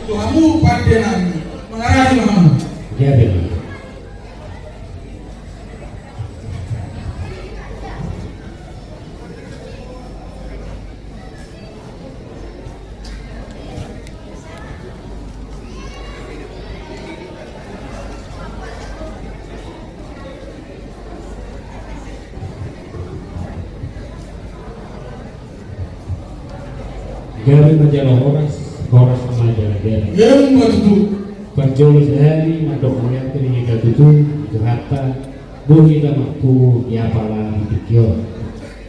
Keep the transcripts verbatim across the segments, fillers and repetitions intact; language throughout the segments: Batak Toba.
Tu hamu pande nami, mangarani ma hamu. Gabe. Gabe ma jala horas, horas ma jala gabe. Emma tutu. Parjolo sahali mandok mauliate ma di hita tutu, Tuhanta, boi hita marpungu di apala di tingki on.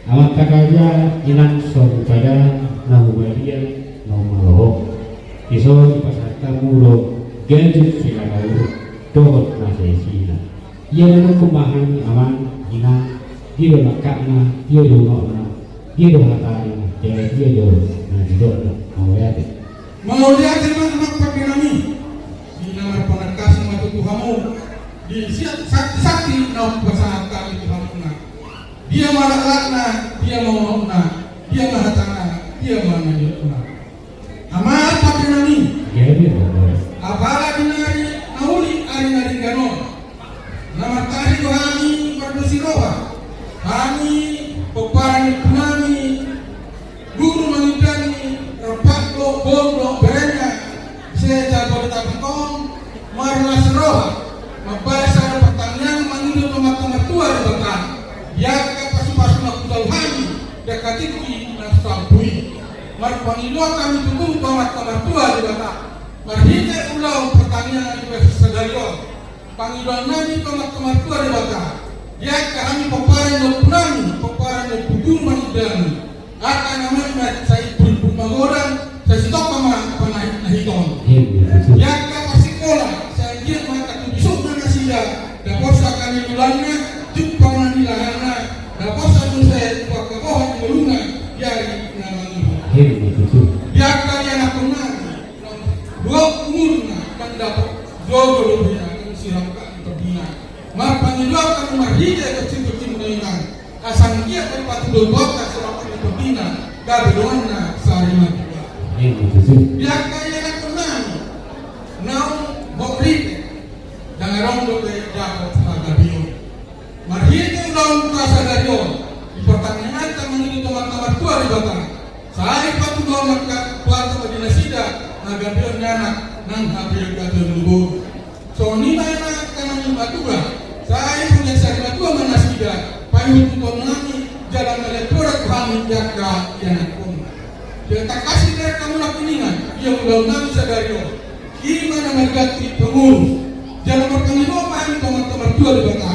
Amanta raja, inang soripada, na humaliang, na humaloho. Dison dipasahat hamu do gajut sila na uruk dohot na saisina. Ia na nungnga ma hami amang, inang, dia do langkatna, dia do unokna, dia do hatana, jala dia do na nidokna. Mauliate. Mauliate ma amang pande nami. Di na marpanangkasi ma tutu hamu di siat sakti-sakti na hupasahat hami tu hamuna. Dia ma langkatna, dia ma unokna, dia ma hatana, dia ma na nidokna. Amang pande nami. Gabe ma. Apalagi nari na uli ari na denggan on. Na martari do hami mardosi roha. Hami pomparan ni ompu nami, Guru Mangindangi, rap do boru dohot berengna se-Jabodetabek on, marlas roha mambahen sada partangiangan mangido tu Amanta Martua Debata di angka pasu-pasu na hujalo hami di angka tingki na salpu i. Marpangidoan hami tutu tu Amanta Martua Debata marhite ulaon partangiangan di bagasan sadari on. Pangidoan nami tu Amanta Martua Debata di angka hami pomparan ni ompu nami, pomparan ni Ompu Guru Mangindangi. Angka na mate ma sai purimpuri magodang, sai sitongka ma panahiton. Di angka parsikola, sai anggiat ma angka tu bisukna nasida, daposa angka niluluanna, jumpang na nilahanna, daposa muse tu angka boha ni ngoluna di ari na mangihut. Di angka ianakhon nami, dua umurna, ndang dapot jodoh dope na sirangka ni pembina. Marpangidoan hami marhite pacimbur-cimbur na inang, asa anggiat ma dipatudu Debata sirangka ni pembina, gabe donganna sari matua. Di angka ianakhon nami, naung hot ripe, ndang adong dope dapot hagabeon. Marhite ulaonta sadari on, di partangianganta mangido tu Amanta Martua Debata, sai patudahon ma Tuhanta ma di nasida hagabeon ni anak nang hagabeon ni boru. Songon i ma angka na naeng matua, sai huria sari matua ma nasida, paihut tu tondi nami jala mauliate ma tu hami di angka ianakhonna. Di angka tangkas ni roha ni hamuna inang, ia ulaon nami sadari on, i ma na mangganti pengurus. Jala marpangidoan ma hami tu Amanta Martua Debata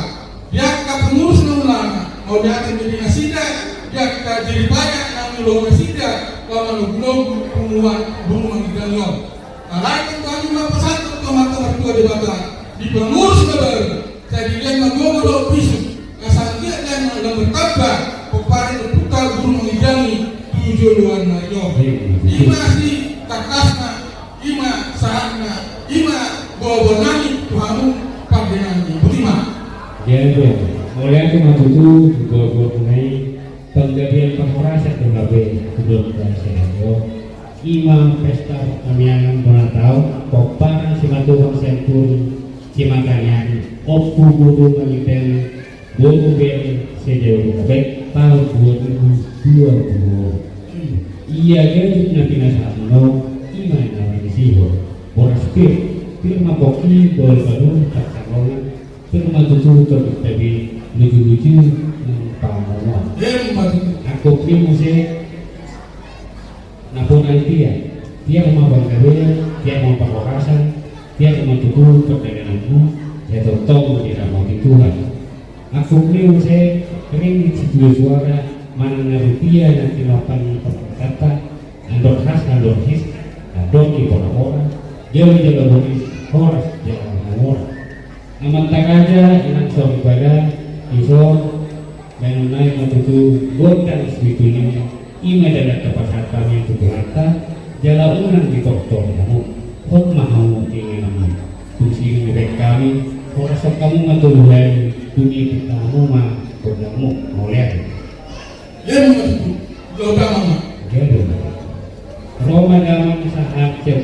di angka pengurus na ulama, mauliate ma di nasida, di angka jeripaya na mangulahon nasida, laho manogunogu punguan Guru Mangindangi on. Alai tongtong hami ma pasahathon tu Amanta Martua Debata di pengurus na baru, sai dilehon ma gogo dohot bisuk, asa anggiat ma na martamba pomparan ni ompunta Guru Mangindangi tu joloan na ro. I ma sitangkasna, i ma sahatna, i ma boaboa nami tu hamu pande nami. Boti ma. Jadi, mauliate ma tutu tu boaboa nami, panggabean parhorasan do hape tu dongan sadari on. I ma pesta partangiangan bona taon, pomparan simatuang Sianturi, Simataniahi, Ompu Guru Mangindangi, boru bere se-Jabodetabek, taon dua ribu dua puluh. Ia gajut na pinasahat on, i ma na panisihon. Boras pir, pir ma pongki, boru baru, parsanggongan, pir ma tutu tonduk tabe, luju-luju nang pangomoan. Angkup ni muse, na bona i, tiak, tiak ma panggabean, tiak ma parhorasan, tiak ma tutu pardagananmu, sai tongtong diramoti Tuhan. Angkup ni muse, ringgit sitio suara, manang na rupia na tinompa ni parhorasan, andor has, andor his, andor dipora-pora, jalo jala boris, horas jala na mora. Amanta raja, inang soripada, dison, baenon nami ma tutu gondang situtu, i ma na pasahat hami tu Tuhanta, jala unang ditortor hamu, hot ma hamu tu ingananmu. Tung sinuren hami, horas hamu ma tu luhai, tung ipit hamu ma gondangmu, mauliate. Ro ma damang sahat sian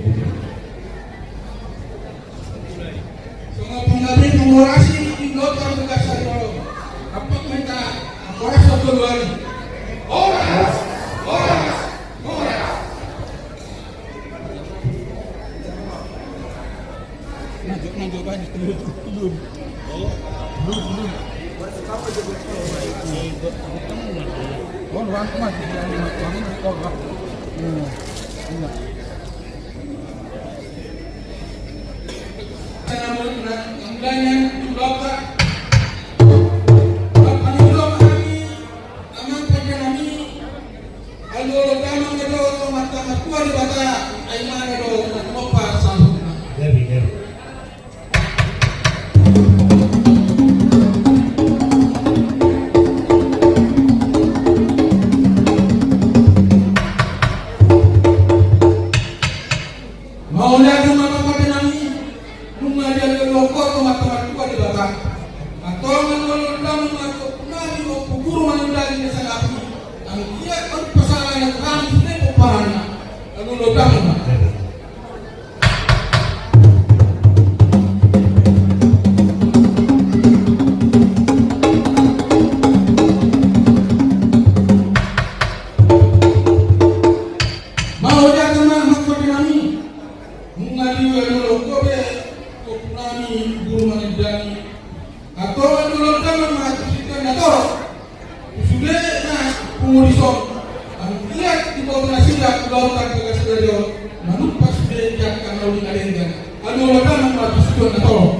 Songon panggabean pangorasi di Kota Makassar, Ampak Menta, Makassar keluar. Horas, horas, horas. Alu olo damang ma jo tu Amanta Martua Debata, ai ma na do na tumompa saluhutna. Gabe, gabe. Mauliate ma panggabean nami. Nunga dialualuhon ho tu Amanta Martua Debata. Antong alu olo damang ma tu ompunami, Ompu Guru Manundaling Desa Ngapi. Anggiat on pasahaton hami sude pomparanna. Alu olo damang ma. Mauliate ma panggabean nami. Nunga dialualuhon ho be tu ompunami Guru Manundaling. Antong alu olo damang ma tu situan na torop. Tu sude na pungu dison. Anggiat diboto nasida tu ulaon na bagas sadari on. Manumpak sude di angka na uli na denggan. Alu olo damang ma tu situan na torop.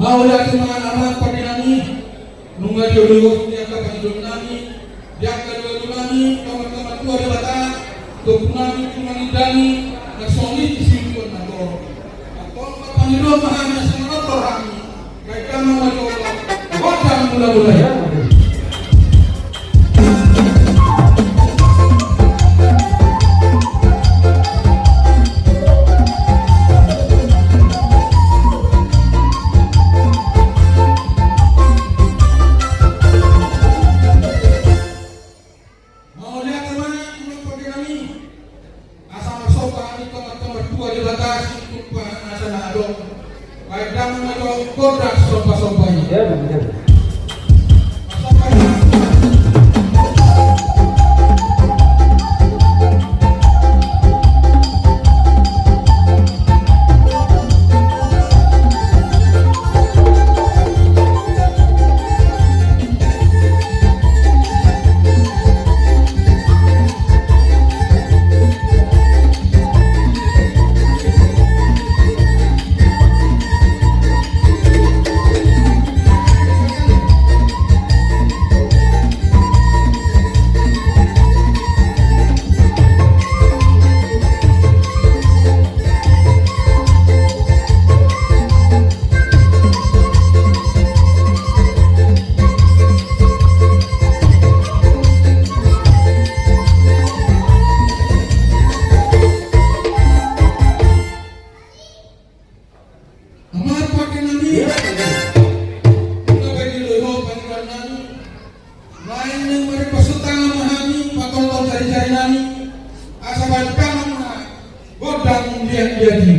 Mauliate ma amang pande nami. Nunga dialualuhon di angka pangidoan nami, di angka doa-doa nami, tu Amanta Martua Debata, tu ompunami Guru Manundaling, na songon i tu situan na torop. Antong ma pangidoan ma hami asa manontor hami. Baik, damang ma jo. Godang mula-mula i. Ai naeng marpasut tangan ma hami, patoltol jari-jari nami, asa baen tangan ma gondang liat-liat i.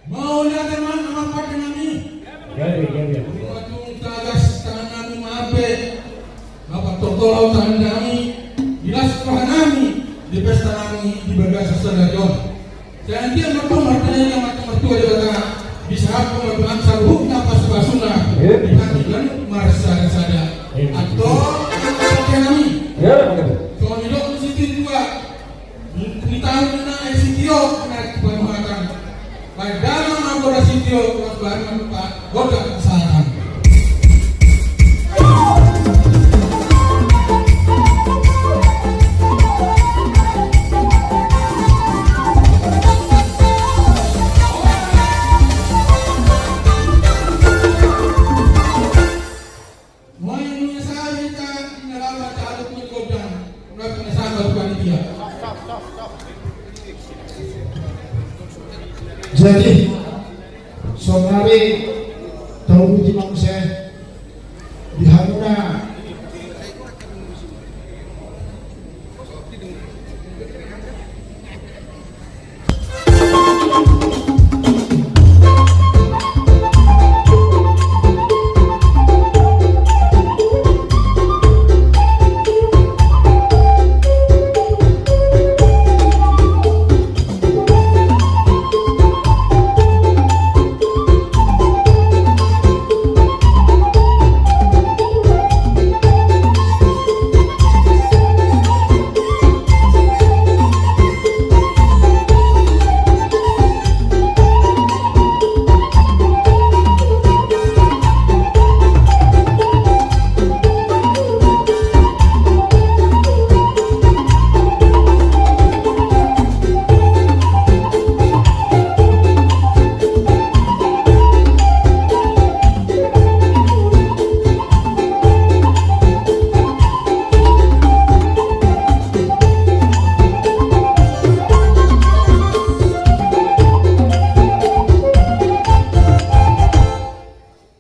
Mauliate ma, amang pande nami. Gabe, gabe. Ima tung tagas tangan nami ma hape. Patoltol tangan nami, di las roha nami, di pesta nami di bagasan sadari on. Sai anggiat ma tung martangiang ma tung martua Debata, disahapon ma tu hami saluhutna pasupasuna. Iya. Di hami ganup marsada-sada. Iya. Antong, amang pande nami. Iya, betul. Songon nidok ni situa. Ni taon na i sitio na di panuhatan. Baen damang ma boda sitio, baen ma gondang sahatan. Panitia. Jadi, saonari tauduti ma muse di hamuna.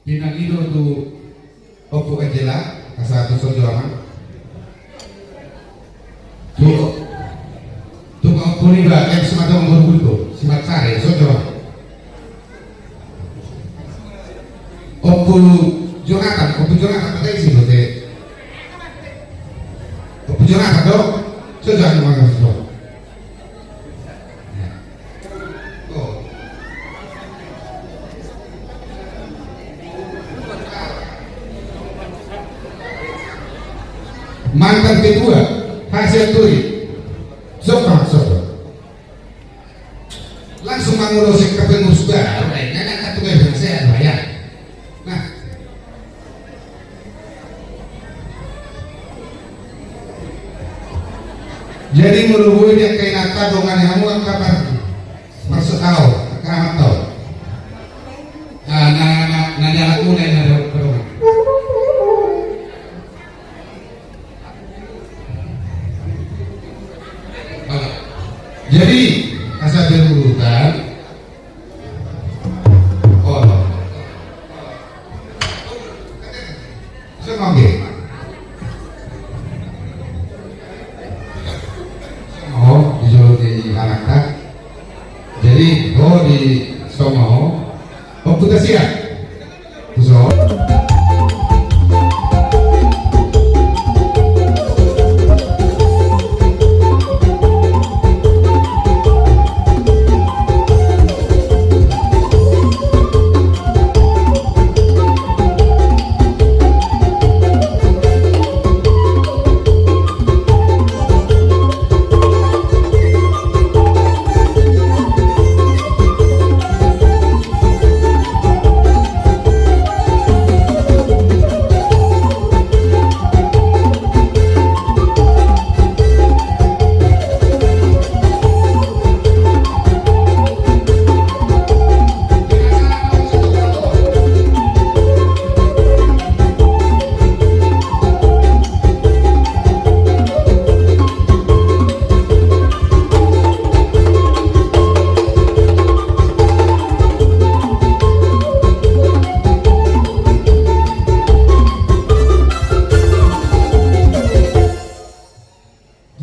Pinangido tu Ompu Angela, asa tu sojo ma. Tu, tu Ompu Riba, eh, si Matong Borgulto, si Matsare, sojo ma. Ompu Jonathan, Ompu Jonathan, kata isi do te. Ompu Jonathan do, sojo ma, sojo. Mantan ketua H S M Turi. Sopo, sopo. Langsung mangurusi ke pengurus baru, eh, nggak ada tugas saya, saya. Nah, jadi molo boi di angka inanta dongani hamu angka par-, marsoal, angka anak tau. Ah, na, na, na, na, na, na, na, na, na, na. Jadi, asa berurutan. Oh. Bisa ngombe. Oh, dijolo di anakta. Jadi, oh, di somo. Oh, putus ya?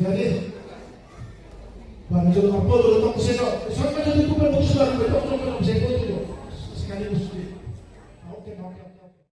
Jadi, bang, jolo marpoto do tong sedo. Songon na tutupan bokis baru bedo.